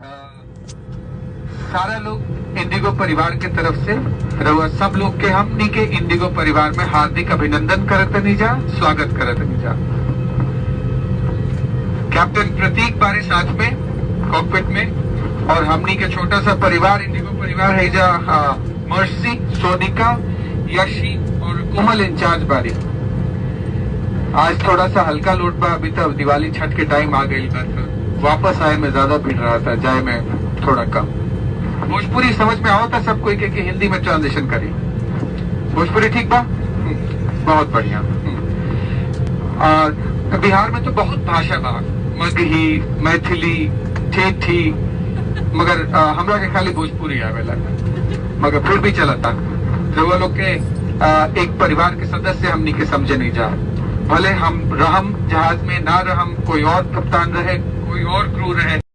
सारा लोग इंडिगो परिवार के तरफ से रउआ सब लोग के हमनी के इंडिगो परिवार में हार्दिक अभिनंदन करत जा, स्वागत करत जा। कैप्टन प्रतीक बारे साथ में कॉकपिट में और हमनी के छोटा सा परिवार इंडिगो परिवार है जा मर्सी, सोनिका, यशी और कोमल इंचार्ज बारी। आज थोड़ा सा हल्का लोड बा, अभी तक दिवाली छठ के टाइम आ गई बा, तो वापस आए में ज्यादा भीड़ रहा था, जाए में थोड़ा कम। भोजपुरी समझ में आवता सब कोई के कि हिंदी में ट्रांसलेशन करी? भोजपुरी ठीक बा? बहुत बढ़िया। और बिहार में तो बहुत भाषा बा, मगही, मैथिली, ठेठी, मगर हमरा के खाली भोजपुरी आवेला, मगर फिर भी चलता। रउआ लोग के एक परिवार के सदस्य हमनी के समझे नहीं जा, भले हम रहम जहाज में ना रहम, कोई और कप्तान रहे, कोई और क्रू रहे।